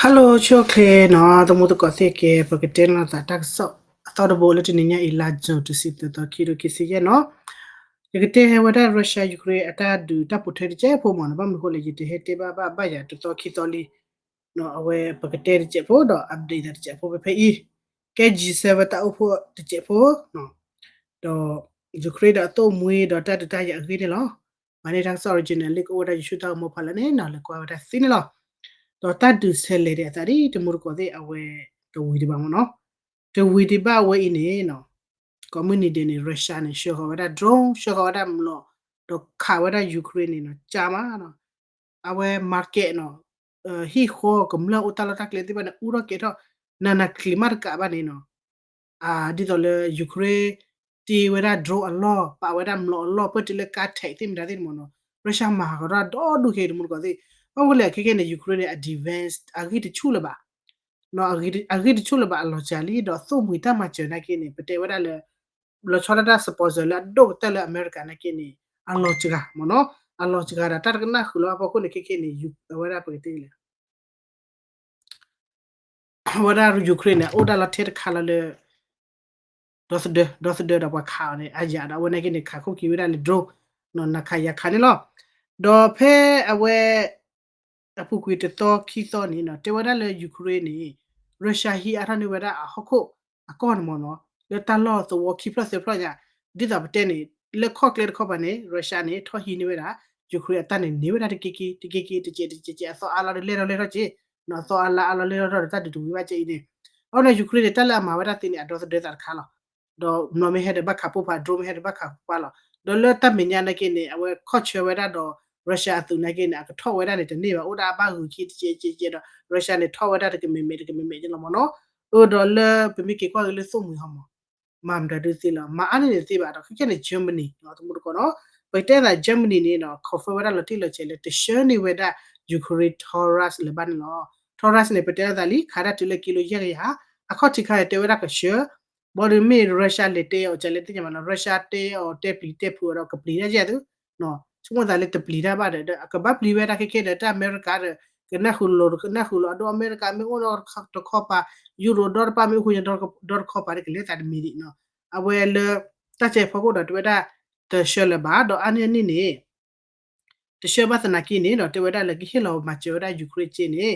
Hello ဆိၣ်ချ့နီၤ တံၤသကိးသ့ၣ်ကဲ ပကတဲနီၤသးတၢ်ကစီၣ်အသီတဘိလၢတနံၤညါအံၤ လါ June တဆံသၢသီ ခံကထိခံဆံယဲၢ်နီၤ. ယကတဲဝဲဒၣ် Russia Ukraine အတၢ်ဒုးတၢ်ပိာ်ထွဲတစဲးဖိမ့ၢ်နီၤ ဘၣ်မနုၤဃိလဲၣ် ယတဟဲတဲဘၣ်ဘၣ်ဘၣ်ယၤတသီခံသီလံ အဝဲပကတဲတစဲးဖိဒီး update သးတစဲးဖိဖဲဖဲအံၤ ကဲ G seven တၢ်အိၣ်ဖှိၣ်တစဲးဖိ ဒီး Ukraine ဒီးအသိၣ်မှံဒီးတၢ်ဒုးတၢ်ယၤအဂ့ၢ်န့ၣ်လီၤ. မၤန့ၢ်တၢ်ကစီၣ် original လံ ကအိၣ်ဝဲဒၣ် YouTube တၢ်ဂီၤမူဖးလၢ်န့ၣ်နီၤ လဲၤကွၢ်ဝဲဒၣ်သ့န့ၣ်လီၤ. ဒီးတၢ်ဒုးဆဲးလဲၤဒံးအသးဒ်တံၤသကိးသ့ၣ်အဝဲ တဝံၤဒံးဘၣ်မ့ၢ်နီၤ. တဝံၤဒံးဘၣ်အဝဲအံၤန့ၣ်နီၤ ကိးမုၢ်နံၤဒဲးန့ၣ် Russia န့ၣ် ဆှၢဃီၤဝဲဒၣ် drone ဆှၢဃီၤဝဲဒၣ်မျိာ် ဒီးခးဝဲဒၣ် Ukraine န့ၣ်နီၤ ကၢမးနီၤ အဝဲ market နီၤ ဟံၣ်ဃီကမျၢၢ်အိၣ်တၢ်လီၢ်တၢ်ကျဲသ့ၣ်တဖၣ်န့ၣ် အူထီၣ်ကဲၤထီၣ် နးနးကျံၤမးတကးဘၣ်န့ၣ်နီၤ ဒ်သိးလၢ Ukraine တ့ဝဲဒၣ် drone အလီၢ် ပာ်ဝဲဒၣ်မျိာ်အလီၢ် ပၢၢ်တုၤလၢ ကါ tank သ့ၣ်မတၤသ့ၣ်န့ၣ်မ့ၢ်နီၤ Russia မၤဟးဂီၤထီၣ်ဒီဒူၣ်ခဲအံၤတံၤသကိးသ့ၣ် ဘၣ်မနုၤဃိလဲၣ် ခဲခဲန့ၣ် Ukraine န့ၣ် အ defense အဂံၢ်တဆူၣ်လၢၤဘၣ် အဂံၢ်တဆူၣ်လၢၤဘၣ်အလီၤစှၤလံ ဒီးသိၣ်မှံၤတၢ်မၤစၢၤနာ်က့န့ၣ် ပတဲဝဲဒၣ်လၢ လီၤဆီဒၣ်တၢ် sponsor လၢအဒိၣ်ကတၢၢ်လၢအမဲရကၤနာ်က့န့ၣ် အလီၤစှၤမ့ၢ်နီၤ အလီၤစှၤဒီးတၢ်တကနၣ်ဃုာ်လီၤဘၣ်ဖီခိၣ်န့ၣ် ခဲခဲန့ၣ် အဝဲဒၣ်ပကတဲလဲၣ် အဝဲဒၣ် Ukraine န့ၣ် အိၣ်ဒၣ်လီၤထဲတခါလီၤလၢ ဒီသဒၢ ဒီသဒၢဒီးပှၤခးအီၤန့ၣ် အယၤဒီးအဝဲနာ်က့န့ၣ် ခးခိၣ်က့ၤဝဲဒၣ်လၢ drone နီၤ နၤခးယၤခးန့ၣ်လီၤ. ဒီးဖဲအဝဲ အပူၤကွံာ်တသီခံသီန့ၣ်နီၤ တဲဝဲဒၣ်လၢ Ukraine န့ၣ် Russia ဟံးအါထီၣ်န့ၢ်ဝဲဒၣ်အဟီၣ်ခိၣ်အကီၢ်န့ၣ်မ့ၢ်နီၤ လၢတၢ်လီၢ်သဝီခံဖျၢၣ်သၢဖျၢၣ်ညါ ဒ်သိးပတဲန့ၣ် လၢခီၣ်ကျဲတခီပၤန့ၣ် Russia န့ၣ် ထီၣ်ဟံးန့ၢ်ဝဲဒၣ် Ukraine အတၢ်န့ၣ် န့ၢ်ဝဲဒၣ်တက့က့ တက့က့ တကဲးတကဲး အသီအါလီၤဒီးလဲၢ်ထီၣ်လဲၢ်ထီၣ်က့ နီၤ အသီအါလါအါလီၤလဲၢ်ထီၣ်ထီၣ်ဒီးတၢ်ဒုးတဝံၤဘၣ်ကဲအံၤန့ၣ် အဝဲန့ၣ် Ukraine န့ၣ် တၢ်လၢအမၤဝဲဒၣ်သ့န့ၣ် အဒီသဒၢသးတခါလီၤ. ဒီးမျိာ်မ့ၢ်ဟဲဒီးဘၣ်ခးပိၢ်ဖး drone မ့ၢ်ဟဲဒီးဘၣ်ခးပိၢ်ဖးလီၤ. ဒီးလၢတၢ်မဲာ်ညါနာ်က့န့ၣ် အဝဲခီၣ်ဆၢဝဲဒၣ်ဒီး Russia အသုးနာ်က့န့ၣ် အကထီၣ်ဝဲဒၣ်န့ၣ် တန့ၢ်ဘၣ် အိၣ်ဒၣ်အဘၣ်ဂုၤခံတကဲးကဲးကဲးဒီး Russia န့ၣ် ထီၣ်ဝဲဒၣ်တကမဲာ်မဲာ်တကမဲာ်မဲာ်န့ၣ်လီၤမ့ၢ်နီၤ. အၢ ဒီးလၢပမ့ၢ်က့ၤကွၢ်က့ၤလၢသိၣ်မှံၤဟီမး မၤမတၤဒုးသ့လီၤ မၤအါန့ၢ်န့ၣ်သ့ဘၣ်ဒီး ခဲခဲန့ၣ် Germany နီၤ တံၤသကိးနီၤ ပကတဲသး Germany န့ၣ်နီၤ confirm ဝဲဒၣ်လီၤတံၢ်လီၤဆဲးလၢတဆှၢန့ၢ်ဝဲဒၣ် Ukraine Taurus လၢၤဘၣ်န့ၣ်လီၤ. Taurus န့ၣ် ပတဲအသးလံ ခးဒၣ်တုၤလၢကံလိယဲၢ်ကယၤ အခီၣ်ထံးခါန့ၣ် တဲဝဲဒၣ်ကဆှၢ ဘၣ်ဒီးမ့ၢ် Russia လဲၤတဲအီၤ ကလဲၤသ့ၣ်ညါမးနီၤ Russia တဲအီၤတဲပျံၤတဲဖုးအီၤဒီးကပျံၤတၢ်ယဲၢ်သု ဆိကမိၣ်သးလၢတပျံၤတၢ်ဘၣ်ဒီး အကဘၣ်ပျံၤဝဲဒၣ်ခဲခဲဒီး တၢ်အမဲရကၤဒီး ကနၢ်ဟူလီၤကနၢ်ဟူလီၤ အဒိ အမဲရကၤမ့ၢ်အိၣ်ဒီတခီပၤ ယူရိၤဒီတပၤမ့ၢ်အိၣ်ဃုာ်ညါဒီတခီပၤ ကလဲၤသးတမံၤဒံးနီၤ အဝဲလၢ တၢ်ကဲဖီခိၣ်ဒီး တဲဝဲဒၣ် တဆှၢလၢၤဘၣ် ဒီးအါန့ၢ်အန့ၣ်န့ၣ် တဆှၢဘၣ်သနာ်က့န့ၣ်ဒီး တဲဝဲဒၣ်လၢကဟ့ၣ်လီၤမၤစၢၤဝဲဒၣ် Ukraine အစ့န့ၣ်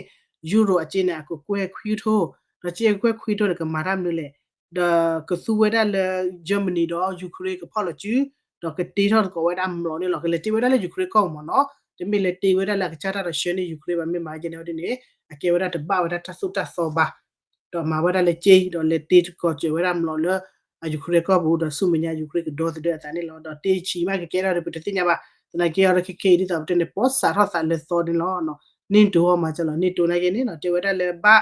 ယူရိၤအစ့န့ၣ် အကကွဲၢ်ခွံကထိ ဒီးစ့အကကွဲၢ်ခွံကထိန့ၣ် ကမၤတၢ်မနုၤလဲၣ် ဒီးကသူဝဲဒၣ်လၢ Germany ဒီး Ukraine ကဖီၣ်လီၤစု ဒီးကတ့ထီၣ်သကိးဝဲဒၣ်မျိာ်န့ၣ်လီၤ ကလဲၤတ့ဝဲဒၣ်လၢ Ukraine ကီၢ်မ့ၢ်နီၤ တမ့ၢ်လၢတ့ဝဲဒၣ်လၢအကစၢ်တၢ်ဒီးဆှၢန့ၢ် Ukraine ဘၣ် မ့ၢ်မၤကဲန့ၣ်ဝဲဒ်န့ၣ် အကဲဝဲဒၣ်တဘၣ်ဝဲဒၣ်တၢ်သိၣ်တၢ်သီဘၣ် ဒီးမၤဝဲဒၣ်လၢက့ ဒီးလဲၤတ့သကိးစၢၤဝဲဒၣ်မျိာ်လၢ အ Ukraine ကီၢ်ပူၤ ဒီးဆူမဲာ်ညါ Ukraine ကဒီသဒၢအသးန့ၣ်လီၤ ဒီးတ့ဆံးမးကကဲထီၣ်ဒီးပတသ့ၣ်ညါဘၣ် သနာ်က့အီၤဒီးခဲခဲအံၤဒ်သိးပတဲန့ၣ် ပီၣ်စးထီၣ်သးလၢသီန့ၣ်လီၤ NATO ဟီမၤစၢၤလီၤ NATO နာ်က့န့ၣ် တဲဝဲဒၣ်လၢဘၣ်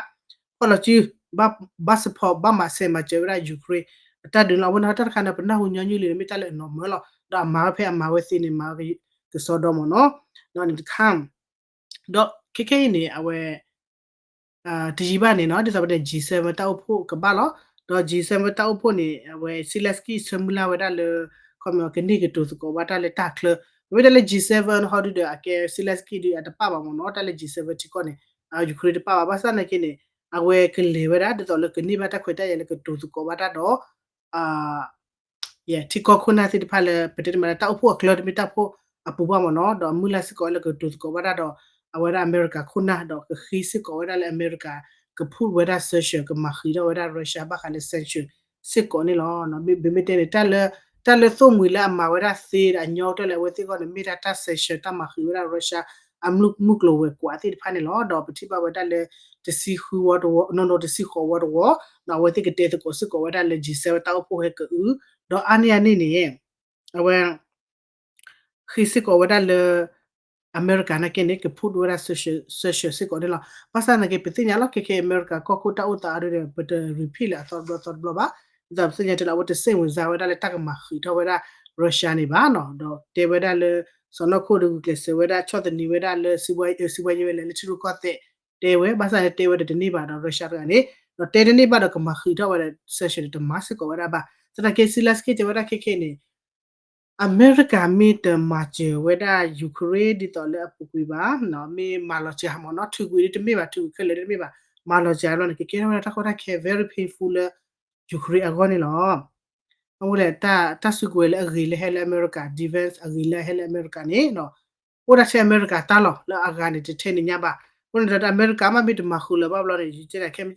ဖီၣ်လီၤစု ဘၣ် ဘၣ် support ဘၣ်မၤစၢၤမၤစၢၤဝဲဒၣ် Ukraine အတၢ်ဒုးလီၤ အဝဲန့ၣ်တၢ်တခါန့ၣ် ပနၢ်ဟူညီနုၢ်လံ မ့ၢ်တၢ်လၢအနီၢ်မၢလီၤ ဒီးအမၤဝဲဖဲအမၤဝဲသ့န့ၣ် မၤဝဲကစီဒီမ့ၢ်နီၤ ဒီးန့ၣ်တခါ ဒီးခဲခဲအံၤန့ၣ် အဝဲ တယံာ်ဘၣ်န့ၣ်နီၤ ဒ်သိးပတဲ G seven တၢ်အိၣ်ဖှိၣ်ကဘၣ်လီၤ ဒီး G seven တၢ်အိၣ်ဖှိၣ်န့ၣ် အဝဲ Zelenskyy ဆၢမုၢ်လၢ်ဝဲဒၣ်လၢ ခီမ့ၢ်ကန့ၢ်ကတိၤသကိးဘၣ်တၢ်လၢတၢ်ချၢ ပမ့ၢ်တဲလၢ G seven ဟီဒုဒီး အကဲ Zelenskyy ဒုအတပၣ်ဘၣ်မ့ၢ်နီၤ တၢ်လၢ G seven ထံကီၢ်န့ၣ် Ukraine တပၣ်ဘၣ် ဘၣ်ဆၣ်နာ်က့န့ၣ် အဝဲကလဲၤဝဲဒၣ်ဒ်သိးလၢကန့ၢ်ဘၣ်တၢ်ခွဲးတၢ်ယာ်လၢကတိၤသကိးဘၣ်တၢ်ဒီး ယဲ ထံကီၢ်ခိၣ်နၢ်သ့ၣ်တဖၣ်လၢ ပတဲတမံၤလၢတၢ်အိၣ်ဖှိၣ်အကျၢၢ်တမ့ၢ်တၢ်အိၣ်ဖှိၣ်အပူၤဘၣ်မ့ၢ်နီၤ ဒီးအမုၢ်လၢ်စ့ၢ်ကီးဝဲလၢကတိၤသကိးဘၣ်တၢ်ဒီး အဝဲဒၣ်အမဲရကၤခိၣ်နၢ် ဒီးကဃ့စ့ၢ်ကီးဝဲဒၣ်လၢအမဲရကၤ က put ဝဲဒၣ် sanction ကမၤဃံးထီၣ်ဝဲဒၣ် Russia ဘၣ်ဃးလၢ sanction စ့ၢ်ကီးန့ၣ်လီၤ. ပမ့ၢ်တဲန့ၣ် တၢ်လၢ တၢ်လၢသိၣ်မှံၤလၢအမၤဝဲဒၣ်သ့ဒီးအညီကတၢၢ်လၢအဝဲသ့ၣ်အဂီၢ်န့ၣ် မ့ၢ်ဒၣ်တၢ် sanction တၢ်မၤဃံးဝဲဒၣ် Russia အမုၢ်ကျိၤဝဲၤကွာ်သ့ၣ်တဖၣ်န့ၣ်လီၤ. ဒီးပထံၣ်ဘၣ်ဝဲဒၣ်လၢ တဆံဃုဝီတဝီ နီၢ်နီၢ်တဆံဃိးဝီတဝီ ဒီးအဝဲသ့ၣ်ကတဲသကိးစ့ၢ်ကီးဝဲဒၣ်လၢ G seven တၢ်အိၣ်ဖှိၣ်ဟဲကအု ဒီးအါန့ၢ်အန့ၣ်န့ၣ် အဝဲ ဃ့စ့ၢ်ကီးဝဲဒၣ်လၢ အမဲရကၤနာ်က့န့ၣ် က put ဝဲဒၣ် sanction စ့ၢ်ကီးန့ၣ်လီၤ. ဘၣ်ဆၣ်နာ်က့ ပသ့ၣ်ညါလီၤ ခဲခဲအံၤ အမဲရကၤကီၢ်ခိၣ်တၢ်အိၣ်သးအါဒ်ဒီး ပတ repeat လၢအသီတဘျီသီတဘျီဘၣ်. ဒ်သိးပသ့ၣ်ညါတလၢ အဝဲတစိတ်ဝင်စားဝဲဒၣ်လၢတၢ်ကမၤဃံးထီၣ်ဝဲဒၣ် Russia န့ၣ်ဘၣ်နီၤ. ဒီးတဲဝဲဒၣ်လၢ စီၤနီၢ်ခိၣ်ဒီးဂုာ်ကျဲးစၢးဝဲဒၣ် ဆီၣ်သနံးဝဲဒၣ်လၢ စံးဘွဲယွဲလဲၤလၢထံရူၢ်ကီၢ်သဲး တဲဝဲ ဘၣ်ဆၣ်န့ၣ်တဲဝဲဒီးတန့ၢ်ဘၣ်ဒီး Russia တဂၤန့ၣ် ဒီးတဲတန့ၢ်ဘၣ်ဒီးကမၤဃံးထီၣ်ဝဲဒၣ် sanction ဒီးတမၤစ့ၢ်ကီးဝဲဒၣ်ဘၣ်. သနာ်က့ Zelenskyy တဲဝဲဒၣ်ခဲခဲအံၤန့ၣ် အမဲရကၤမ့ၢ်တမၤစၢၤဝဲဒၣ် Ukraine ဒ်သိးလၢအပူၤကွံာ်ဘၣ်, မ့ၢ်မၤလီၤစှၤမ့ၢ်နီၤ, ထုးကွံာ်ဒ်တမ့ၢ်ဘၣ်, ထုးကွံာ်ခဲလၢာ်ဒ်တမ့ၢ်ဘၣ်, မၤလီၤစှၤလီၤန့ၣ် ကကဲထီၣ်ဝဲဒၣ်တၢ်ကီတၢ်ခဲ very painful လၢ Ukraine အဂီၢ်န့ၣ်လီၤ. အဝဲလဲၣ် တၢ်စုကဝဲၤလၢအဂ့ၤလၢဟဲလၢအမဲရကၤ defense အဂ့ၤလၢဟဲလၢအမဲရကၤန့ၣ် အိၣ်တၢ်ဆဲအမဲရကၤတၢ်လီၤလၢအဂၤန့ၣ် တထဲန့ၣ်ညါဘၣ်. အဃိန့ၣ်ဒီး အမဲရကၤမ့ၢ်တမၤဃုာ်လၢၤဘၣ်ဘျီန့ၣ် ယတဲဒၣ်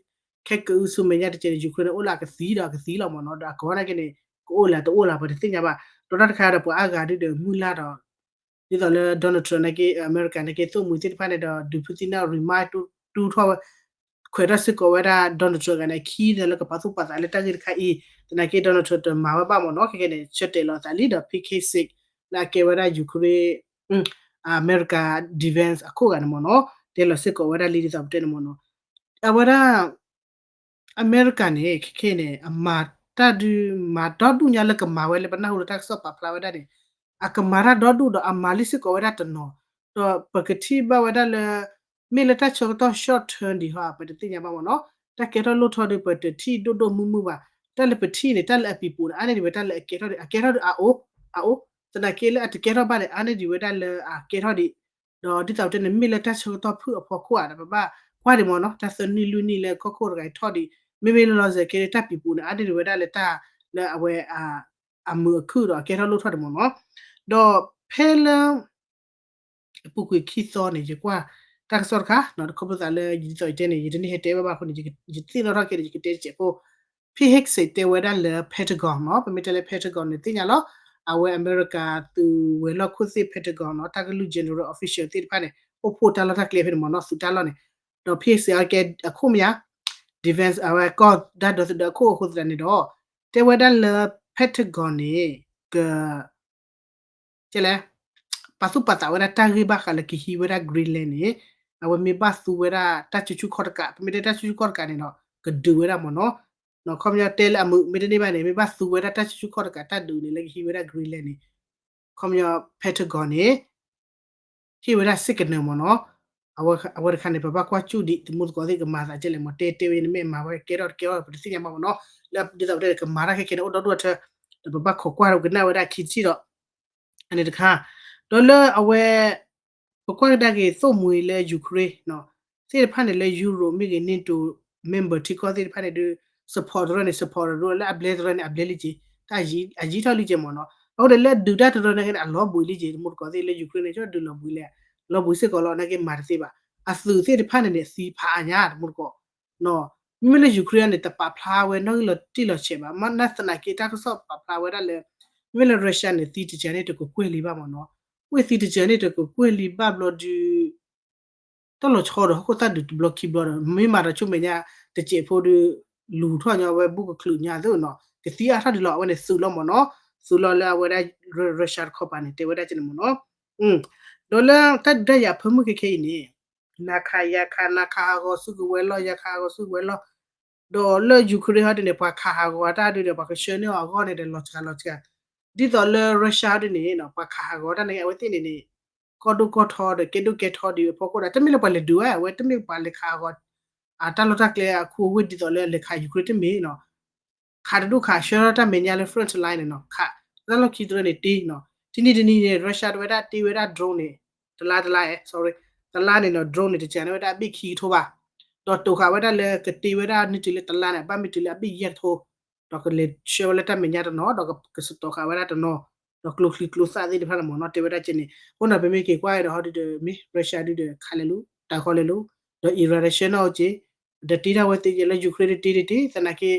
ခဲကအုဆူမဲာ်ညါတကဲန့ၣ် Ukraine န့ၣ် အိၣ်လၢအကသံဒီးအကသံလီၤမ့ၢ်နီၤ, ဒီးအကဝီၤနာ်က့န့ၣ် ကအိၣ်လၢတအိၣ်လၢၤ ပတသ့ၣ်ညါဘၣ်. ဒီးတၢ်တခါဒီးပှၤအါဂၤဒုဒီးမုၢ်လၢ်ဒီး ဒ်သိးလၢ Donald Trump နာ်က့ အမဲရကၤနာ်က့ သိၣ်မှံၤသ့ၣ်တဖၣ်န့ၣ်ဒီး ဒုးဖုသံၣ်နီၣ် remind တူၢ်ထီၣ်ဝဲ ခွဲးထီၣ်စ့ၢ်ကီးဝဲဒၣ် Donald Trump အဂၤန့ၣ်အခံဒီးလၢကပာ်သူၣ်ပာ်သးလၢတၢ်ဂ့ၢ်တခါအံၤ, သနာ်က့ Donald Trump တမၤဝဲဘၣ်မ့ၢ်နီၤ, ခဲကဲန့ၣ် ဆၢတဲာ်လီၤအသးလံဒီး Pete Hegseth လၢအကဲဝဲဒၣ် Ukraine အမဲရကၤ defense အခိၣ်ဂၤန့ၣ်မ့ၢ်နီၤ, တဲလီၤစ့ၢ်ကီးဝဲဒၣ်လံဒ်သိးပတဲန့ၣ်မ့ၢ်နီၤ, အဝဲဒၣ် အမဲရကၤန့ၣ် ခဲခဲန့ၣ် အမၤတၢ်ဒုး မၤဒီဒူၣ်ညါလၢကမၤဝဲလၢ ပနၢ်ဟူလၢတၢ်ကစီၣ်ပာ်ဖျါဝဲဒၣ်န့ၣ် အကမၤတၢ်ဒီဒူၣ်ဒီးအမၤလံစ့ၢ်ကီးဝဲဒၣ်တနီၤ, ဒီးပကထံၣ်ဘၣ်ဝဲဒၣ်လၢ မ့ၢ်လၢတၢ်ဆၢကတီၢ် short term ဒံးဟီ ပတသ့ၣ်ညါဘၣ်မ့ၢ်နီၤ, တၢ်ကဲထီၣ်လိၣ်ထီၣ်ဒီး ပတထံၣ်ဒိၣ်ဒိၣ်မုၢ်မုၢ်ဘၣ်, တၢ်လၢပထံၣ်န့ၣ် တၢ်လၢအပံၤပူၤန့ၣ် အါန့ၢ်ဒံးဝဲတၢ်လၢအကဲထီၣ်ဒံး, အကဲထီၣ်ဒီးအအိၣ်, အအိၣ်, သနာ်က့လၢအတကဲထီၣ်ဘၣ်န့ၣ် အါန့ၢ်ဒံးဝဲဒၣ်လၢအကဲထီၣ်ဒံး, ဒီးဒ်သိးပတဲန့ၣ် မ့ၢ်လၢတၢ်ဆၢကတီၢ်ဖုၣ်အဖီခိၣ်ဧါဒီး ပဘၣ်ကွၢ်ဒံးမ့ၢ်နီၤ, တၢ်သၢနံၣ်လွံၢ်နံၣ်လၢကီၢ်ခိၣ်တဂၤအံၤထီၣ်ဒံး, မ့မ့ၢ်လၢလီၤစဲးကဲဒ်တၢ်ပံၤပူၤန့ၣ် အါန့ၢ်ဒံးဝဲဒၣ်လၢတၢ်လၢအဝဲ အမုာ်အခုၣ်ဒီးအကဲထီၣ်လိၣ်ထီၣ်ဒံးမ့ၢ်နီၤ, ဒီးဖဲလၢ အပူၤကွံာ်ခံသီန့ၣ် ယကွၢ်တၢ်ကစီၣ်တခါ ဒီးခီဖျိသးလၢဒ်သိးယတဲန့ၣ် ယတန့ၢ်ဟဲတဲဘၣ်ဘၣ်အဃိန့ၣ် ယသ့ၣ်နီၣ်ထီၣ်ကဲဒီး ယကတဲတစဲးဖိ, Pete Hegseth တဲဝဲဒၣ်လၢ Pentagon နီၤ, ပမ့ၢ်တဲလၢ Pentagon န့ၣ် သ့ၣ်ညါလီၤ, အဝဲအမဲရကၤသုးဝဲၤလီၢ်ခိၣ်သ့ၣ် Pentagon နီၤ, တၢ်ကလုၢ် general official သ့ၣ်တဖၣ်န့ၣ် အိၣ်ဖှိၣ်တၢ်လီၢ်တၢ်ကျဲဖဲန့ၣ်မ့ၢ်နီၤ, သုးတၢ်လီၢ်န့ၣ်, ဒီး Pete Hegseth အကဲအခိၣ်မ့ၢ်ဧါ, defense အဝဲကီၢ်ဒၣ်ဒီသဒၢအခိၣ်အဃိသတးန့ၣ်ဒီး တဲဝဲဒၣ်လၢ Pentagon န့ၣ် က ကဲလဲၣ်, ပာ်သူၣ်ပာ်သးဝဲဒၣ်တၢ်ဂ့ၢ်ဘၣ်ဃးလၢကဟံးဝဲဒၣ် Greenland န့ၣ်, အဝဲမ့ၢ်ဘၣ်သူဝဲဒၣ်တၢ်စုဆူၣ်ခီၣ်တကး, ပမ့ၢ်တဲတၢ်စုဆူၣ်ခီၣ်တကးန့ၣ်ဒီး ကဒုးဝဲဒၣ်မ့ၢ်နီၤ, ခီပညီတဲလၢအမုာ်မ့ၢ်တန့ၢ်ဘၣ်န့ၣ် မ့ၢ်ဘၣ်သူဝဲဒၣ်တၢ်စုဆူၣ်ခီၣ်တကးတၢ်ဒုးန့ၣ် လၢကဟံးဝဲဒၣ် Greenland န့ၣ်, ခီပညီ Pentagon န့ၣ် ဟ့ၣ်ဝဲဒၣ်စ့ၢ်ကနၢၤမ့ၢ်နီၤ, အဝဲတခါန့ၣ် ပဘၣ်ကွၢ်စူၣ်ဒံး တမူတကိးသ့ၣ်ကမၤသးကဲလဲၣ်မ့ၢ် တဲတဲဝဲန့ၣ် မ့ၢ်မၤဝဲကဲထီၣ်တကဲထီၣ် ပတသ့ၣ်ညါဘၣ်မ့ၢ်နီၤ, လၢဒ်သိးပတဲကမၤတၢ်ခဲခဲန့ၣ် အိၣ်ဒီဒူၣ်အထၢ, ဒီးပဘၣ်ခိးကွၢ်ကနၣ်ဝဲဒၣ်ခံထံၣ်ဒီး အန့ၣ်တခါ, ဒီးလၢအဝဲ ပကွၢ်ကဒါက့ၤသိၣ်မှံၤလၢ Ukraine သ့ၣ်တဖၣ်န့ၣ် လၢ Europe မ့ၢ်ဂ့ၤ NATO member ထံကီၢ်သ့ၣ်တဖၣ်န့ၣ်ဒုး support တရၢန့ၣ် support တရၢ လၢအဘျဲတရၢန့ၣ် အဘျဲလံက့ၤ, အယံၤထီၣ်လံက့ၤမ့ၢ်နီၤ, အဃိဒီးလၢဒုးတၢ်တရၢန့ၣ်က့န့ၣ် အလီၤဘှံးလံက့ၤ တမူတကိးသ့ၣ်လၢ Ukraine န့ၣ် ကဒုးလီၤဘှံးလဲၣ်, လီၤဘှံးစ့ၢ်ကီးလီၤ နာ်က့မၤတသ့ဘၣ်, အသုးသ့ၣ်တဖၣ်န့ၣ်န့ၣ် သံဖးအါညါ တမူတကိး မ့မ့ၢ်လၢ Ukraine န့ၣ် တပာ်ဖျါဝဲနီၣ်ဂံၢ်လီၤတံၢ်လီၤဆဲးဘၣ်, မ့ၢ်သနာ်က့တၢ်ကစီၣ်ပာ်ဖျါဝဲဒၣ်လၢ မ့မ့ၢ်လၢ Russia န့ၣ် သံတစှၤန့ၣ်တကကွဲၢ်လံဘၣ်မ့ၢ်နီၤ, ဝ့ၢ်သံတစှၤန့ၣ်တကကွဲၢ်လံဘၣ်ဘျီဒုး တၢ်လီၤဆီဒီးဟီၣ်ခိၣ်သၣ်ဒုးတဘျီခံဘျီဒီး မ့ၢ်မၤဒီးဆူမဲာ်ညါတစဲးဖိဒုး လူၤထီၣ်ညီဝဲဘူးကချုးညါသ့နီၤ, ကသံအါထီၣ်ဒံးလီၤ အဝဲန့ၣ်သုးလီၤမ့ၢ်နီၤ, သုးလီၤလၢအဝဲဒၣ် Russia တခီပၤန့ၣ် တဲဝဲဒၣ်ကဲန့ၣ်မ့ၢ်နီၤ, ဒီးလၢတၢ်ဒုးတၢ်ယၤဖၢမုၢ်ခဲခဲအံၤန့ၣ် နၤခးယၤခး နၤခးဟးဂီၤစုကဝဲၤလီၢ် ယၤခးဟးဂီၤစုကဝဲၤလီၢ်, ဒီးလၢ Ukraine ဟီဒ်န့ၣ် ပှၤခးဟးဂီၤတၢ်ဒုးဒီး ပှၤကဆှၢန့ၢ်အီၤအဂီၢ်န့ၣ်ဒီး လီၤစှၤလီၤစှၤ, ဒ်သိးလၢ Russia ဟီဒ်န့ၣ် ပှၤခးဟးဂီၤတၢ်န့ၣ် အဝဲသ့ၣ်န့ၣ်န့ၣ် ကီၢ်ဒိၣ်ကီၢ်ထီဒီး ကဲဒိၣ်ကဲထီဒံးအဖီခိၣ်ဒီး တမ့ၢ်လၢပှၤလဲၤဒုးဝဲ အဝဲတမ့ၢ်ပှၤလဲၤခးဟးဂီၤ အတၢ်လီၢ်တၢ်ကျဲအခူအဝ့ၢ်ဒ်သိးလၢလဲၤခး Ukraine တမ့ၢ်နီၤ, ခးတဒူၣ်ခးဆှၢထီၣ်တၢ်မဲာ်ညါလၢ front line န့ၣ်နီၤ, ခးတၢ်လီၢ်ခံတရၢန့ၣ်တ့နီၤ, တနံၤတနံၤန့ၣ် Russia တဝဲဒၣ်တ့ဝဲဒၣ် drone န့ၣ် တလါတလါ sorry တလါန့ၣ်နီၤ drone န့ၣ် တစှၤန့ၢ်ဝဲဒၣ်အဘ့ၣ်ခံကထိဘၣ်, ဒီးတိာ်ဃာ်ဝဲဒၣ်လၢကတ့ဝဲဒၣ်နုာ်တုၤလၢတလါန့ၣ် ဘၣ်မ့ၢ်တုၤလၢအဘ့ၣ်ယဲၢ်ကထိ ဒီးကလဲၤဆှၢဝဲလၢတၢ်မဲာ်ညါတနီၤ ဒီးကစတီၤဃာ်ဝဲဒၣ်တနီၤ, ဒီးကျိချံကျိသၣ်သ့ၣ်တဖၣ်န့ၣ်မ့ၢ်နီၤ တဲဝဲဒၣ်ကဲန့ၣ်, အဃိန့ၣ် ပမ့ၢ်က့ၤကွၢ်ဒီးဟီဒုးဒီး မ့ၢ် Russia ဒုးဒီးခးလဲၤလိၤ တၢ်ဃီလဲၤလိၤ, ဒီး Iran ဒီးဆှၢနီၣ်အိၣ်က့ၤ, ဒီးတ့ထီၣ်ဝဲသ့က့ၤလၢ Ukraine တ့တ့တ့ သနာ်က့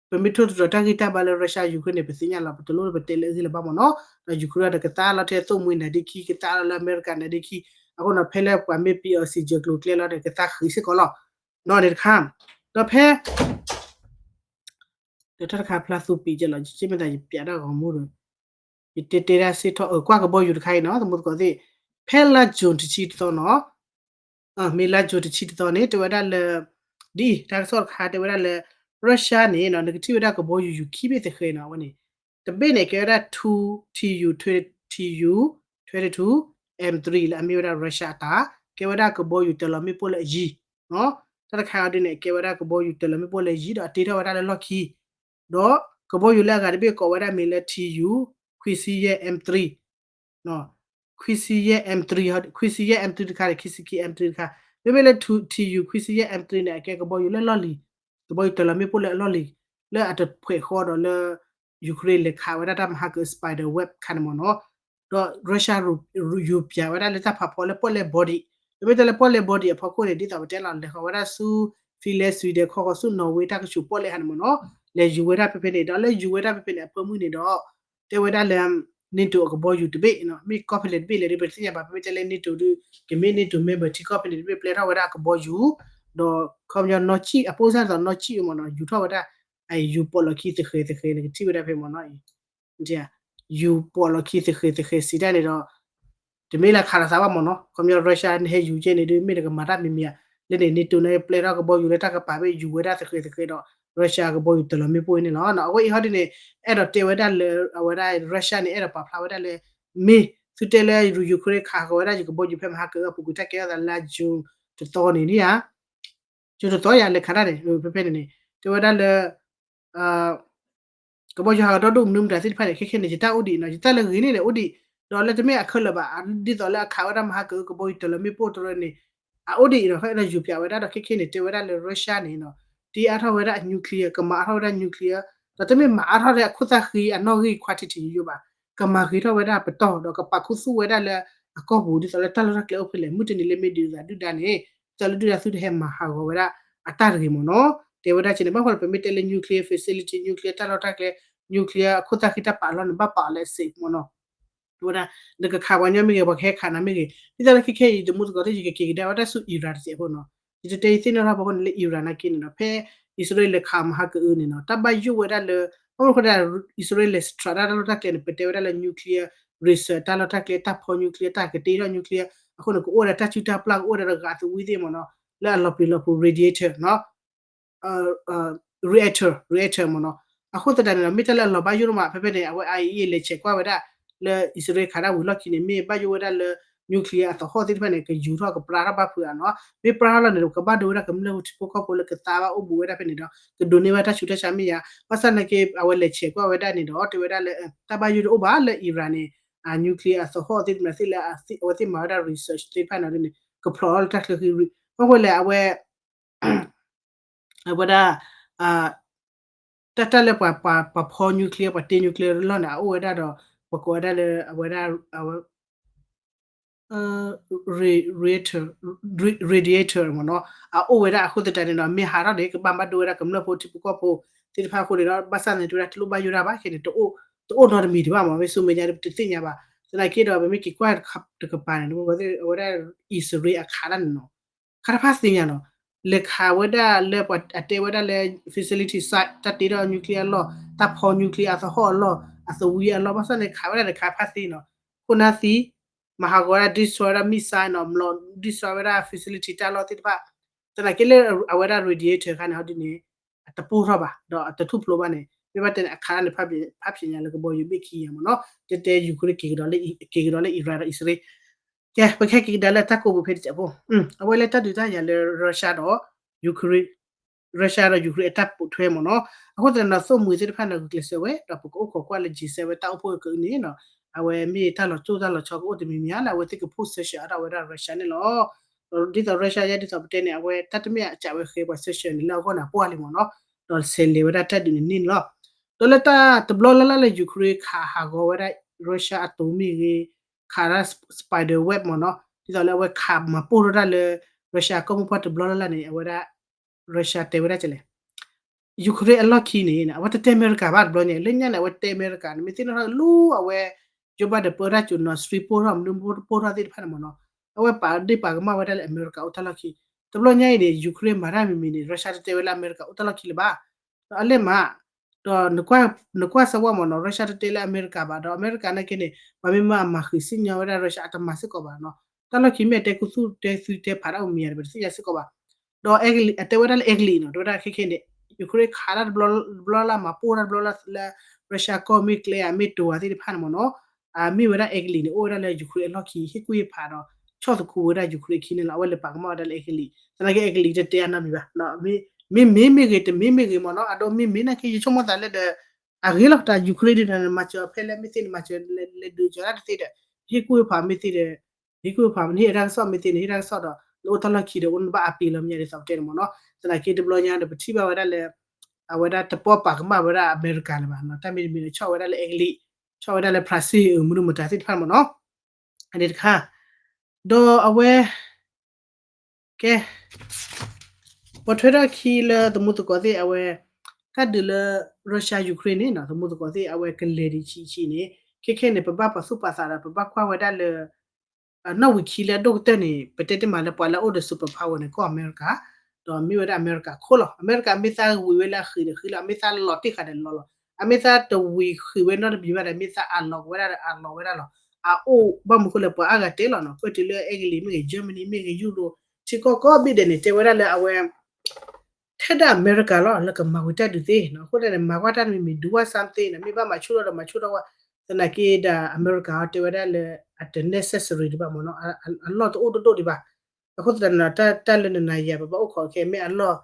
ပမ့ၢ်ထိၣ်သတြီၤတၢ်ဂ့ၢ်တၢ်ဘါလၢ Russia Ukraine န့ၣ် ပသ့ၣ်ညါလီၤ ပတလိၣ်ပတဲလၢအဂ့ၢ်လၢၤဘၣ်မ့ၢ်နီၤ, ဒီး Ukraine ဒီးကသါလီၤထဲသိၣ်မှံၤနၤဒ့ခံ ကသါလီၤလၢအမဲရကၤနၤဒ့ခံ, အဃိန့ၣ် ဖဲလၢပှၤမ့ၢ်ပံၤအီၤစံးစၢၤကျိၤကျဲလီၤဒီး ကသါဃံးစ့ၢ်ကီးလီၤ, နီၢ်န့ၣ်တခါ, ဒီးဖဲ ဒီးတၢ်တခါဖျါသူပံးကဲလီၤ ယမ့ၢ်သးယပျးတၢ်ဂီၤမူဒီး ယတဲတဲဒၣ်စ့ၢ်ထီၣ် အၢ ကွၢ်ကဘီယူၤတခါအံၤနီၤ သမူသကိးသ့ၣ်, ဖဲလါ June တဆံတသီနီၤ, မ့ၢ်လါ June တဆံတသီန့ၣ် တဲဝဲဒၣ်လၢ ဒ်တၢ်ကစီၣ်တခါတဲဝဲဒၣ်လၢ Russia န့ၣ်နီၤ နကထံၣ်ဝဲဒၣ်ကဘီယူၤယူၤခံဘ့ၣ်သဃဲနီၤ အဝဲန့ၣ်, တဘ့ၣ်န့ၣ် ကဲဝဲဒၣ် two T U twenty-two M three လၢအမ့ၢ်ဝဲဒၣ် Russia အတၢ်, ကဲဝဲဒၣ်ကဘီယူၤတၢၤလီၤမ့ၣ်ပိၢ်လၢအယံၤ, တၢ်တခါအံၤဒ်န့ၣ် ကဲဝဲဒၣ်ကဘီယူၤတၢၤလီၤမ့ၣ်ပိၢ်လၢအယံၤ ဒီးအတ့ထီၣ်ဝဲဒၣ်လၢလီၢ်ခံ, ဒီးကဘီယူၤလၢအဂၤတဘ့ၣ်ကိးဝဲဒၣ်မ့ၢ်လၢ T U fifteen ခွံဆံယဲၢ် M three ခွံဆံယဲၢ် M three ခွံဆံယဲၢ် M three တခါန့ၣ် ခံဆံခံ M three တခါ, မ့မ့ၢ်လၢ T U ခွံဆံယဲၢ် M three န့ၣ် အကဲကဘီယူၤလၢလီၢ်လံၤ, ကဘီယူၤတၢ်လီၤမ့ၣ်ပိၢ်လၢအလီၢ်လံၤ, လၢအတဖှဲးဃီဒီးလၢ Ukraine လဲၤခးဝဲဒၣ်တၢ်မၤဟါကၢ spider web ခါန့ၣ်မ့ၢ်နီၤ, ဒီး Russia ယူၤပၠးဝဲဒၣ်လၢတၢ်ဖးဖီလၢပီၣ်လဲၣ် body, မ့မ့ၢ်တဲလၢပီၣ်လဲၣ် body အဖီခိၣ်န့ၣ် ဒ်သိးပတဲလီၤ လဲၤဃီၤဝဲဒၣ်ဆူ Finland Sweden ခီဃီၤဆူ Norway တၢ်ကဆူးပီၣ်လဲၣ်ဟါန့ၣ်မ့ၢ်နီၤ, လဲၤယူၤဝဲဒၣ်ဖဲဖဲန့ၣ် ဒီးလၢယူၤဝဲဒၣ်ဖဲဖဲန့ၣ် အဖၢမုၢ်န့ၣ်ဒီး တဲဝဲဒၣ်လၢ NATO အကဘီယူၤတဘ့ၣ်, မ့ၢ်ကီၢ်ဖဲလဲၣ်တဘ့ၣ်လဲၣ်ဒီး ပတသ့ၣ်ညါဘၣ်, ပမ့ၢ်တဲလၢ NATO ဒီး ကမ့ၢ် NATO member ထံကီၢ်ဖဲလဲၣ်တဘ့ၣ် ပျဲထီၣ်ဝဲဒၣ်အကဘီယူၤ, ဒီးခီပညီနီၢ်ကံၣ် အပိၢ်စၢ်သိးနီၢ်ကံၣ်အမ့ၢ်နီၤ, ယူၤထီၣ်ဝဲဒၣ် အယူၤပိာ်လီၢ်ခံသဃဲၤသဃဲၤန့ၣ် ကထံၣ်ဝဲဒၣ်ဖဲမ့ၢ်နီၤ, ယူၤပိာ်လီၢ်ခံသဃဲၤသဃဲၤစံးတၢ်န့ၣ်ဒီး တမ့ၢ်လၢခးလီၤသးဘၣ်မ့ၢ်နီၤ, ခီပညီ Russia နဟဲယူၤကဲန့ၣ်ဒီး မ့ၢ်နကမၤတၢ်မံၤမံၤဧါ, လၢန့ၣ် NATO န့ၣ် ပျဲထီၣ်ကဘီယူၤလၢတၢ်ကပၤဘ့ၣ် ယူၤဝဲဒၣ်သဃဲၤသဃဲၤဒီး Russia ကဘီယူၤတၢ်လီၤမ့ၣ်ပိၢ်န့ၣ်လီၤ. အဝဲအံၤဟီဒ်န့ၣ် အဲၣ်ဒိးတဲဝဲဒၣ်လၢ အဝဲဒၣ် Russia န့ၣ် အဲၣ်ဒိးပာ်ဖျါဝဲဒၣ်လၢ မ့ၢ်သုတဲလၢ Ukraine ခးဃီၤဝဲဒၣ်ယကဘီယူၤဖဲမဟါကၢအပူၤကွံာ် တၢ်ကဲထီၣ်သးလါ June တသီန့ၣ်ဧါ June တသီယၤလဲၤခးတၢ်န့ၣ် ဖဲဖဲန့ၣ်န့ၣ် တဲဝဲဒၣ်လၢ ကဘီယူၤဟးကဒီဒိၣ်မနုၤမတၤသ့ၣ်တဖၣ်န့ၣ် ခဲခဲန့ၣ် ယတၢ်အိၣ်ဒံးနီၤ, ယတၢ်လၢဂ့ၤန့ၣ်န့ၣ် အိၣ်ဒံး, ဒီးလၢတမ့ၢ်အခဲလၢာ်ဘၣ်, ဒ်သိးလၢအခးဝဲဒၣ်မဟါကၢကဘီယူၤတၢ်လီၤမ့ၣ်ပိၢ်တရၢန့ၣ် အအိၣ်ဒံးဒီး ဖဲအဲၣ်ဒိးယူၤပၠးဝဲဒၣ်ဒီး ခဲခဲန့ၣ် တဲဝဲဒၣ်လၢ Russia န့ၣ်နီၤ တ့အါထီၣ်ဝဲဒၣ်အ nuclear ကမၤအါထီၣ်ဝဲဒၣ် nuclear ဒီးတမ့ၢ်မၤအါထီၣ်လၢအခိၣ်သၣ်ဃံအနီၣ်ဂံၢ် quantity ယိယိဘၣ်, ကမၤဂ့ၤထီၣ်ဝဲဒၣ်ပတီၢ် ဒီးကပာ်ခူသူၣ်ဝဲဒၣ်လၢအကီၢ်ပူၤ ဒ်သိးလၢတၢ်လီၢ်တၢ်ကျဲအိၣ်ဖဲလဲၣ် မုၢ်တနံၤလၢမ့ၢ်ဒုးသးဒုၣ်ဒါန့ၣ် ဒ်သိးလၢဒုၣ်ဒါသုတဟဲမၤဟးဂီၤဝဲဒၣ်အတၢ်တဂ့ၤမ့ၢ်နီၤ, တဲဝဲဒၣ်က့န့ၣ် ဘၣ်ဃိဒီးပမ့ၢ်တဲလၢ nuclear facility, nuclear တၢ်လီၢ်တၢ်ကျဲ, nuclear အခိၣ်သၣ်ဃံတၢ်ပာ်အလီၢ်န့ၣ် ဘၣ်ပာ်အီၤလၢအ safe မ့ၢ်နီၤ တဲဝဲဒၣ် နကခးပှၤညီမ့ၢ်ဂ့ၤ ပှၤကဟဲခးနၤမ့ၢ်ဂ့ၤ, ဒ်သိးလၢခဲခဲအံၤ တမူသကိးသ့ၣ် ယကက့ၤကဒါဝဲဒၣ်ဆူ Iran တစဲးဖိနီၤ, ယတတဲယသ့ၣ်နီၣ်ထီၣ်ဖီခိၣ်န့ၣ်လၢ Iran နာ်က့န့ၣ်ဒီး ဖဲအံၣ်စရ့လးလဲၤခးမဟါကအုန့ၣ်နီၤ တၢ်ဘၣ်ယိၣ်ဝဲဒၣ်လၢ ဘၣ်မနုၤဃိဒၣ် အံၣ်စရ့လးစထြးတၢ်လီၢ်တၢ်ကျဲန့ၣ် ပတဲဝဲဒၣ်လၢ nuclear research တၢ်လီၢ်တၢ်ကျဲ တၢ်ဖီ nuclear တၢ်ကတ့ထီၣ် nuclear အဃိန့ၣ် ကအိၣ်ဝဲဒၣ်တၢ်စုၣ်တၢ်ပျၢ် ကအိၣ်ဝဲဒၣ်တဂၤသဝံသ့ၣ်မ့ၢ်နီၤ လၢအလီၤပျံၤလီၤဖုး radiator နီၤ reactor reactor မ့ၢ်နီၤ, အဃိသတးန့ၣ်ဒီး မ့ၢ်တၢ်လၢအလီၤဘၣ်ယိၣ်ဒိၣ်မး ဖဲဖဲန့ၣ် အဝဲ IAEA လဲၤဆဲးကွၢ်ဝဲဒၣ် လၢအံၣ်စရ့လးခးတၢ်ဝံၤလီၢ်ခံန့ၣ် မ့ၢ်ဘၣ်ယိၣ်ဝဲဒၣ်လၢ nuclear အသဟီၣ်သ့ၣ်တဖၣ်န့ၣ် ကယူၤထီၣ်ကပြါထီၣ်ဘၣ်ဖုးဧါနီၤ, မ့ၢ်ပြါထီၣ်လီၤန့ၣ် ကဘၣ်ဒိဝဲဒၣ်ကမျၢၢ်ထံဖိကီၢ်ဖိလၢကသါဘၣ်အိၣ်ဘူးဝဲဒၣ်ဖဲန့ၣ်ဒီး ကဒိးန့ၢ်ဝဲတၢ်ဆူးတၢ်ဆါမ့ၢ်ယါ, ဘၣ်ဆၣ်နာ်က့ အဝဲလဲၤဆဲးကွၢ်ဝဲဒၣ်န့ၣ်ဒီး တဲဝဲဒၣ်လၢ တၢ်ဘၣ်ယိၣ်တအိၣ်ဘၣ်လၢ Iran န့ၣ် nuclear အသဟီၣ်သ့ၣ်တဖၣ်န့ၣ်သ့ၣ်လၢ အဝဲသ့ၣ်မၤဝဲဒၣ် research သ့ၣ်တဖၣ်န့ၣ်န့ၣ် ကဖျိးထီၣ်လၢတၢ်ချၢဃံ ဘၣ်ဃိလဲၣ် အဝဲ အဝဲဒၣ် တၢ်တၢ်လၢပှၤ ပှၤဖီ nuclear ပှၤတ့ nuclear လီၢ်န့ၣ် အအိၣ်ဝဲဒၣ်ဒီး ပှၤကိးဝဲဒၣ်လၢ အဝဲဒၣ် အဝဲ radiator မ့ၢ်နီၤ အအိၣ်ဝဲဒၣ်အဃိသတးန့ၣ်ဒီး မ့ၢ်ဟးထီၣ်န့ၣ် ကဘၣ်ဘၣ်ဒိဝဲဒၣ်ကမျၢၢ်ဖိထံဖိကီၢ်ဖိသ့ၣ်တဖၣ်အဃိန့ၣ်ဒီး ဘၣ်ဆၣ်န့ၣ် တဲဝဲဒၣ်တလိၣ်ဘၣ်ယိၣ်ဒၣ်ဘၣ်ခဲန့ၣ် တအိၣ်နီတမံၤဒံးဘၣ်မ့ၢ် မ့ၢ်ဆူမဲာ်ညါတသ့ၣ်ညါဘၣ် သနာ်က့ဒီး ပမ့ၢ်က့ၤကွၢ်တကပၤန့ၣ် အဝဲဒၣ် အံၣ်စရ့လးအခးတၢ်န့ၣ်နီၤ ခါတဖၣ်သ့ၣ်ညါနီၤ လဲၤခးဝဲဒၣ်လၢပှၤအတဲဝဲဒၣ်လၢ facility site တၢ်တ့ထီၣ် nuclear အလီၢ် တၢ်ဖီ nuclear အသဟီၣ်အလီၢ် အသဝံအလီၢ် ဘၣ်ဆၣ်န့ၣ် ခးဝဲဒၣ်တခါဖါသ့နီၤ ခိၣ်နၢ်သံ မၤဟးဂီၤဝဲဒၣ် destroy ဝဲဒၣ် missile နီၤ ဘျီ destroy ဝဲဒၣ် facility တၢ်လီၢ်သ့ၣ်တဖၣ် သနာ်က့လၢအဝဲဒၣ် radiator ခါန့ၣ် ဟီဒ်န့ၣ် အတပိၢ်ထီၣ်ဘၣ် ဒီးအတထူၣ်ဖျိးဘၣ်န့ၣ် မ့ၢ်ဘၣ်တဲန့ၣ် အခးတၢ်န့ၣ် ဖးဖျဲးညါလၢကဘီယူၤဘ့ၣ်ခံယၤမ့ၢ်နီၤ တဲတဲ Ukraine က့ၤကဒီးလၢ က့ၤကဒီးလၢ Iran ဒီး အံၣ်စရ့လး ကဲ ပခဲက့ၤကဒါလၢတၢ်ကိးပူၤဖဲတစဲးဖိ အဝဲလၢတၢ်ဒုးတၢ်ယၤလၢ Russia ဒီး Ukraine Russia ဒီး Ukraine အတၢ်ပိာ်ထွဲမ့ၢ်နီၤ အဃိသတးဒီး သိၣ်မှံၤသ့ၣ်တဖၣ်န့ၣ် ဂုာ်ကျဲးစၢးဝဲ ဒီးပကအိၣ်ခိးကွၢ်လၢ G seven တၢ်အိၣ်ဖှိၣ်ကန့ၣ်နီၤ အဝဲမ့ၢ်တၢ်လီၤစိၢ်တၢ်လီၤဆီကအိၣ်တမံၤမံၤဧါ လၢအဝဲသ့ၣ်က position အါထီၣ်ဝဲဒၣ် Russia န့ၣ်လီၤ ဒီးဒ်သိး Russia ယါဒ်သိးပတဲန့ၣ် အဝဲတၢ်တမ့ၢ်အစးဝဲဃဲပှၤ sanction န့ၣ် လၢအဂီၢ်န့ၣ် အပှၢ်လံမ့ၢ်နီၤ ဒီးဆဲးလဲၤဝဲဒၣ်တၢ်ဒုးန့ၣ်န့ၣ်လီၤ ဒီးလၢတၢ်တဘျီလၢ်လၢ်လၢ Ukraine ခးဟးဂီၤဝဲဒၣ် Russia အသိးမ့ၢ်ဂ့ၤ ခးဒၣ် spider web မ့ၢ်နီၤ ဒ်သိးလၢအဝဲခးမၤပိၢ်ထီၣ်တၢ်လၢ Russia ကီၢ်မိၢ်ပှၢ်တဘျီလၢ်လၢ်န့ၣ် အဝဲဒၣ် Russia တဲဝဲဒၣ်ကလဲၣ် Ukraine အလီၢ်ခံန့ၣ် အဝဲတတဲအမဲရကၤဘၣ်တဘျီညါ လၢညါန့ၣ် အဝဲတဲအမဲရကၤန့ၣ် မ့ၢ်သ့ၣ်နီၣ်ထီၣ်လၢအဝဲ Joe Biden ပၢတၢ်စူး Nord Stream ပိၢ်ထီၣ် မနုၤပိၢ်ထီၣ်သ့ၣ်တဖၣ်န့ၣ်မ့ၢ်နီၤ အဝဲပာ်ဒ့ၣ်ပာ်ကမၣ်ဝဲဒၣ်လၢအမဲရကၤအိၣ်တၢ်လီၢ်ခံ တဘျီညါအံၤန့ၣ် Ukraine မၤတၢ်မံၤမံၤန့ၣ် Russia တတဲဝဲလၢအမဲရကၤအိၣ်တၢ်လီၢ်ခံလၢၤဘၣ် ဒီးအလဲၣ်မး ဒီးနကွၢ်စၢၤဝဲမ့ၢ်နီၤ Russia တတဲလၢအမဲရကၤဘၣ် ဒီးအမဲရကၤနာ်က့န့ၣ် ပှၤမ့ၢ်မၤအမၤဃံးစံၣ်ညီၣ်ဝဲဒၣ် Russia အတမၤစ့ၢ်ကီးဘၣ်နီၤ တၢ်လီၢ်ခံမ့ၢ်အတဲခူသူၣ်တဲသုတဲဖးတၢ်အိၣ်မံၤယါဒီး ပတသ့ၣ်ညါစ့ၢ်ကီးဘၣ် ဒီးအတဲဝဲဒၣ်လၢအဲကလံးနီၤ တဲဝဲဒၣ်ခဲခဲန့ၣ် Ukraine ခးတၢ်တဘျီလၢ်မၤပိၢ်တၢ်တဘျီလၢ်လၢ Russia ကီၢ်မ့ၢ်ကျဲဧါ မ့ၢ်တိၤဧါသ့ၣ်တဖၣ်န့ၣ်မ့ၢ်နီၤ မ့ၢ်ဝဲဒၣ်အဲကလံးန့ၣ် အိၣ်ဝဲဒၣ်လၢ Ukraine အလီၢ်ခံ ဟ့ၣ်ကူၣ်ဟ့ၣ်ဖးဒီး ဆီၣ်သခူဝဲဒၣ် Ukraine အခံန့ၣ်လီၤ အဝဲလဲၤပာ်ကမၣ်ဝဲဒၣ်လၢအဲကလံး သနာ်က့အဲကလံးတတဲအနီတမံၤဘၣ် မ့မ့ၢ်မ့ၢ်ဂ့ၤ တမ့မ့ၢ်ဂ့ၤမ့ၢ်နီၤ အဒိမ့မ့ၢ်နာ်က့ ယဆိကမိၣ်သးလၢဒီး အဂ့ၤလီၤ တၢ် Ukraine ဒ်န့ၣ် နမၤစၢၤဖဲလဲၣ်မ့ၢ်သ့ နမၤစၢၤလဲၤဒုးကီၤတၢ်တသ့ဒီး ဟ့ၣ်ကူၣ်ဟ့ၣ်ဖးမ့ၢ်သ့ဒီး ဟ့ၣ်ကူၣ်ဟ့ၣ်ဖး နဟ့ၣ်တၢ်ကစီၣ်မ့ၢ်သ့ နဟ့ၣ်တၢ်ကစီၣ်ဒီး နအိၣ်တၢ်လီၢ်ခံဒီး အိၣ်နဘၣ်အပ့ၤလီၤမ့ၢ်ဒ်သိးပတဲန့ၣ်မ့ၢ်နီၤ. သနာ်က့တဘျီညါဒီး ပထံၣ်ဘၣ်ဝဲဒၣ်လၢ အဝဲဒၣ်တပီၢ်ပာ်ကမၣ်ဝဲဒၣ်အမဲရကၤလၢၤဘၣ်နီၤ. တၢ်မ့တမ့ၢ်ဒီး ဆီၣ်ဝဲဒၣ်လၢအဲကလံး ဆီၣ်ဝဲဒၣ်လၢ France မနုၤမတၤသ့ၣ်တဖၣ်မ့ၢ်နီၤ. အန့ၣ်တခါ ဒီးအဝဲ ကဲ ပိာ်ထွဲထီၣ်ခံလၢသမူသကိးသ့ၣ် အဝဲ တၢ်ဒုးလၢ Russia Ukraine န့ၣ်နီၤ သမူသကိးသ့ၣ် အဝဲကလဲၤဒံးဆံးဆံးန့ၣ် ခဲခဲန့ၣ် ပဘၣ်ပာ်သူၣ်ပာ်သးဒီး ပဘၣ်ကွၢ်ဝဲဒၣ်လၢ နီၣ်ဝံာ်ခံလၢအဒိၣ်ကတၢၢ်န့ၣ် ပတဲတ့ၢ်မးလၢပှၤလၢအအိၣ်ဒီး superpower န့ၣ် ကီၢ်အမဲရကၤ ဒီးမ့ၢ်ဝဲဒၣ်အမဲရကၤခိၣ်လီၤ. အမဲရကၤမ့ၢ်သးဝံၤဝဲလၢအဃံးဒီးဃံးလီၤ, အမ့ၢ်သးလီၤတ့ၢ်ဃာ်ဒီးလီၤလီၤ, အမ့ၢ်သးတဝံၤဃံးဝဲနီတမံၤဘၣ်ဒီး မ့ၢ်သးအလီၤကဝဲဒၣ်ဒီးအလီၤဝဲဒၣ်လီၤ. အအိၣ်ဘၣ်မနုၤဃိလဲၣ် ပှၤအါဂၤတဲလီၤနီၤ, ဖဲတုၤလၢအဲကလံးမ့ၢ်ဂ့ၤ Germany မ့ၢ်ဂ့ၤ ယူရိၤ ထံကီၢ်ကိးဘ့ၣ်ဒဲးန့ၣ် တဲဝဲဒၣ်လၢအဝဲ ထဲဒၣ်အမဲရကၤလီၤ လၢကမၤဝံၤတၢ်ဒုးသ့နီၤ. အဃိသတးန့ၣ် မၤကွၢ်တၢ်တမံၤမံၤ do what something နီၤ, မ့ၢ်ဘၣ်မၤဆူၣ်ထီၣ်ဒီးမၤဆူၣ်ထီၣ်ဝဲ, သနာ်က့ဒီးအမဲရကၤတဲဝဲဒၣ်လၢ အတ necessary ဒံးဘၣ်မ့ၢ်နီၤ, အလီၢ်တအိၣ်ဒိၣ်ဒိၣ်ဒံးဘၣ်. အဃိသတးန့ၣ်ဒီး တၢ်လၢနနၤယၤ ပဘၣ်အိၣ်ခိးခဲ မ့ၢ်အလီၢ်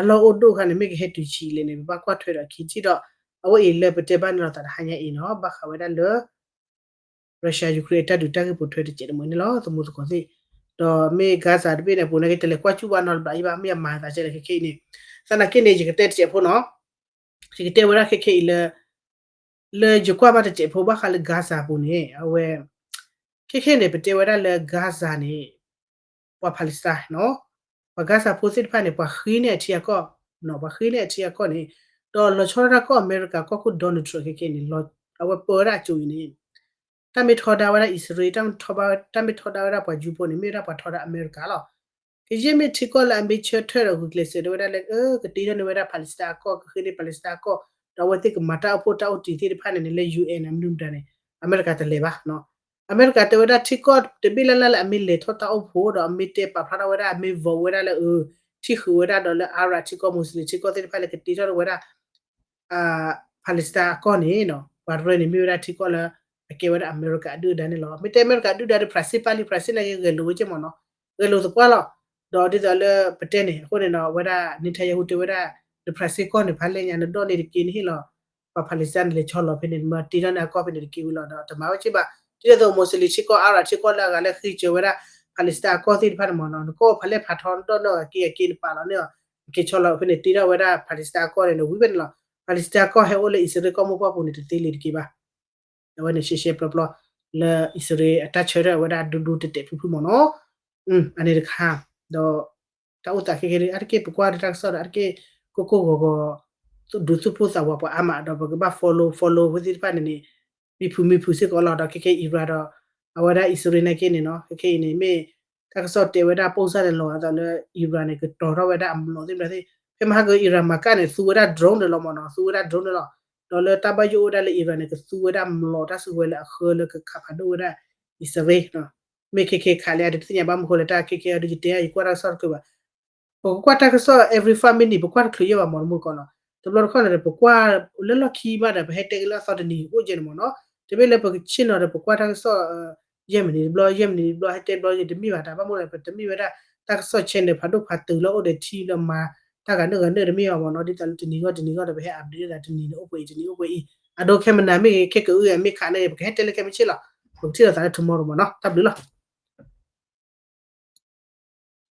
အိၣ်ဒိၣ်ခါန့ၣ် မ့ၢ်ကဟဲတုၤဆံးလဲၣ်န့ၣ် ပဘၣ်ကွၢ်ထွဲဒီးခံထံၣ်ဒီး အဝဲအံၤလၢပတဲဘၣ်န့ၣ်လီၤသးတဟါညါအံၤနီၤ ဘၣ်ဃးဝဲဒၣ်လၢ Russia Ukraine တၢ်ဒုးတၢ်ဂ့ၢ်ပိာ်ထွဲတစဲးတမှဲၤန့ၣ်လီၤ သမူသကိးသ့ၣ်, ဒီးမ့ၢ် Gaza တဘ့ၣ်န့ၣ် အပူၤန့ၣ်က့ တလဲၤကွၢ်စူၣ်ဘၣ်နီတဘျီအံၤဘၣ် မ့ၢ်အမၤသးကဲလၢခဲခဲအံၤန့ၣ်, သနာ်က့န့ၣ် ယကတဲတစဲးဖိနီၤ, ယကတဲဝဲဒၣ်ခဲခဲအံၤလၢ လၢယကွၢ်ဘၣ်တစဲးဖိဘၣ်ဃးလၢ Gaza ပူၤန့ၣ် အဝဲ ခဲခဲန့ၣ် ပတဲဝဲဒၣ်လၢ Gaza န့ၣ် ပှၤ Palestine နီၤ, ပှၤ Gaza ဖိသ့ၣ်တဖၣ်န့ၣ် ပှၤဃ့န့ၢ်အထံအကီၢ်, ပှၤဃ့န့ၢ်အထံအကီၢ်န့ၣ်, ဒီးလီၤဆီဒၣ်တၢ်ကီၢ်အမဲရကၤကီၢ်ခိၣ် Donald Trump ခဲခဲန့ၣ် အဝဲပၢဝဲဒၣ်အစိၤအံၤန့ၣ် တၢ်မ့ၢ်ထီဒါဝဲဒၣ်အံၣ်စရ့လး, တၢ်မ့ၢ်ထီဒါဝဲဒၣ်ပှၤယူၤဖိန့ၣ် မ့ၢ်ဝဲဒၣ်ပှၤထီဒါအမဲရကၤလီၤ. ကယဲၢ်မ့ၢ်ထံကီၢ်လၢအမ့ၢ်ဆၢထၢၣ်ဒီးဂုာ်ကျဲးစၢးဒၣ်ဝဲဒၣ်လၢ ကတ့ထီၣ်န့ၢ်ဝဲဒၣ် Palestine အကီၢ်, ကဃ့န့ၢ် Palestine အကီၢ်, ဒီးအဝဲသ့ၣ်ကမၤတၢ်အိၣ်ဖှိၣ်တၢ်အိၣ်တံၢ်သ့ၣ်တဖၣ်န့ၣ်န့ၣ် လၢ UN အမနုၤမတၤန့ၣ် အမဲရကၤတလဲၤဘၣ်. အမဲရကၤတဲဝဲဒၣ်ထံကီၢ်တဘ့ၣ်လၢ်လၢ်လၢအမ့ၢ်လဲၤထီၣ်တၢ်အိၣ်ဖှိၣ်ဒီးအမ့ၢ်တဲပာ်ဖျါထီၣ်ဝဲဒၣ် အမ့ၢ် vote ဝဲဒၣ်လၢ ထံၣ်ဃုာ်ဝဲဒၣ်ဒီးလၢ Arab ထံကီၢ် Muslim ထံကီၢ်သ့ၣ်တဖၣ်လၢကတ့ထီၣ်ဝဲဒၣ် Palestine အကီၢ်န့ၣ် ပှၤရဲၣ်န့ၣ်မ့ၢ်ဝဲဒၣ်ထံကီၢ်လၢ အကဲဝဲဒၣ်အမဲရကၤအဒုၣ်အဒါန့ၣ်လီၤ. မ့ၢ်တဲအမဲရကၤအဒုၣ်ဒါဒီး Palestine ပာ်လံ Palestine န့ၣ်က့ဂဲၤလိာ်ဝဲက့မ့ၢ်နီၤ, ဂဲၤလိာ်သပှၢ်လီၤ. ဒီးဒ်သိးလၢပတဲန့ၣ် အဃိန့ၣ်ဒီး အဝဲဒၣ် Netanyahu တဲဝဲဒၣ် ဒီး Palestine ကီၢ်န့ၣ် ဖးလဲၢ်ညါ နဒိးန့ၢ်တက့ နဟ့ၣ်လီၤ ပှၤ Palestine န့ၣ်လဲၤဆီလီၤဖဲန့ၣ် မ့ၢ်တ့ထီၣ်န့ၢ်အကီၢ်ဖဲန့ၣ်တက့ဝံၤလီၤဒီး တမၤဝဲက့ဘၣ်. ဒ်သိး Muslim ထံကီၢ် Arab ထံကီၢ်လၢအဂၤလၢဃ့စၢၤဝဲဒၣ် Palestine အကီၢ်သ့ၣ်တဖၣ်န့ၣ်မ့ၢ်နီၤ နကီၢ်ဖးလဲၢ်ဖးထီ နဒိးန့ၢ်အက့အက့နပာ်လီၤန့ၢ်အီၤ နက့ၤဆီလီၤဖဲန့ၣ် တ့ထီၣ်ဝဲဒၣ် Palestine အကီၢ်န့ၣ် နဝံၤဖဲန့ၣ်လီၤ. Palestine အကီၢ်ဟဲအိၣ်လၢအံၣ်စရ့လးကီၢ်မိၢ်ပှၢ်ပူၤန့ၣ် တသ့လံတက့ဘၣ်. အဝဲန့ၣ်ရှဲရှဲပျီပျီ လၢအံၣ်စရ့လးအတၢ်ဆၢထၢၣ်ဝဲဒၣ်ဒူဒူတဲာ်တဲာ်ဖုၣ်ဖုၣ်မ့ၢ်နီၤ. အန့ၣ်တခါ ဒီး တၢ်အိၣ်သးခဲခဲဒ် အါတက့ၢ်ပကွၢ်ဒီးတၢ်ကစီၣ်ဒီး အါတက့ၢ် ကိၢ်ကိၢ်ဂီၤဂီၤ ဒုးသူၣ်ဖှိၣ်သးဝးပှၤအါမး ဒီးပကဘၣ် follow follow ဝဲသ့ၣ်တဖၣ်န့ၣ်န့ၣ် မံၤဖုးမံၤဖုးစ့ၢ်ကီးလီၤ. ဒီးခဲခဲ Iran ဒီး အဝဲဒၣ်အံၣ်စရ့လးနာ်က့န့ၣ်နီၤ ခဲခဲအံၤန့ၣ် မ့ၢ်တၢ်ကစီၣ်တဲဝဲဒၣ် ပိၢ်စၢ်န့ၣ်လီၤဂာ်အသးလၢ Iran န့ၣ် ကတီၤထီၣ်ဝဲဒၣ်အမျိာ်သ့ၣ်မတၤသ့ၣ် ဖဲမဟါက Iran မၤကၣ်န့ၣ် သူဝဲဒၣ် drone န့ၣ်လီၤမ့ၢ်နီၤ သူဝဲဒၣ် drone န့ၣ်လီၤ. ဒီးလၢတၢ်ဘၣ်ယိၣ်အိၣ်ဝဲဒၣ်လၢ Iran န့ၣ် ကသူဝဲဒၣ်မျိာ်တၢ်စုကဝဲၤလၢအဃၢလၢကခးဖးဒိၣ်ဝဲဒၣ်အံၣ်စရ့လး မ့ၢ်ခဲခဲခးလၢအတသ့ၣ်ညါဘၣ်မနုၤဃိလဲၣ် တၢ်ခဲခဲအံၤဒီးယတဲယကွၢ်တၢ်ကစီၣ်တချုးဘၣ်. ပကကွၢ်တၢ်ကစီၣ် every five minute ပကွၢ်တချုးယဲၢ်ဘၣ်မ့ၢ်တမုၢ်ကီၢ်နီၤ. တဘျီတခီၣ်န့ၣ်ဒီး ပကွၢ်လၢလီၢ်ခံမးဒီး ပဟဲတဲက့ၤလၢအသီတနံၤအိၣ်ကဲန့ၣ်မ့ၢ်နီၤ. တမ့ၢ်လၢပကဆ့ၣ်နီၤဒီး ပကွၢ်တၢ်ကစီၣ် ယဲၢ်မံးနံးတဘျီ ယဲၢ်မံးနံးတဘျီ ဟဲတဲတဘျီန့ၣ် တမ့ၢ်ဘၣ် တၢ်ဘၣ်မနုၤလဲၣ် ပတမ့ၢ်ဝဲဒၣ် တၢ်ကစီၣ် channel ဖးဒိၣ်ဖးတုၤလၢအိၣ်ဒီးထံလၢမၤတၢ်ဂၤနုာ်ဂၤနုာ်တမ့ၢ်ဘၣ်မ့ၢ်နီၤ. ဒ်သိးလၢတနံၤဂီၢ်တနံၤဂီၢ်ဒီး ပဟဲ update ဒၣ်တနံၤန့ၣ်အိၣ်ပှဲၤအံၤ တနံၤအိၣ်ပှဲၤအံၤ အဒိခဲမနၤမ့ၢ်ဂ့ၤ ခဲကအုဂ့ၤ မ့ၢ်ခးန့ၣ်ဂ့ၤ ပကဟဲတဲလၢခဲမုၢ်ဆ့ၣ်လီၤ. ပကထံၣ်လိာ်သးလၢ tomorrow မ့ၢ်နီၤ. တၢ်ဘျုးလီၤ.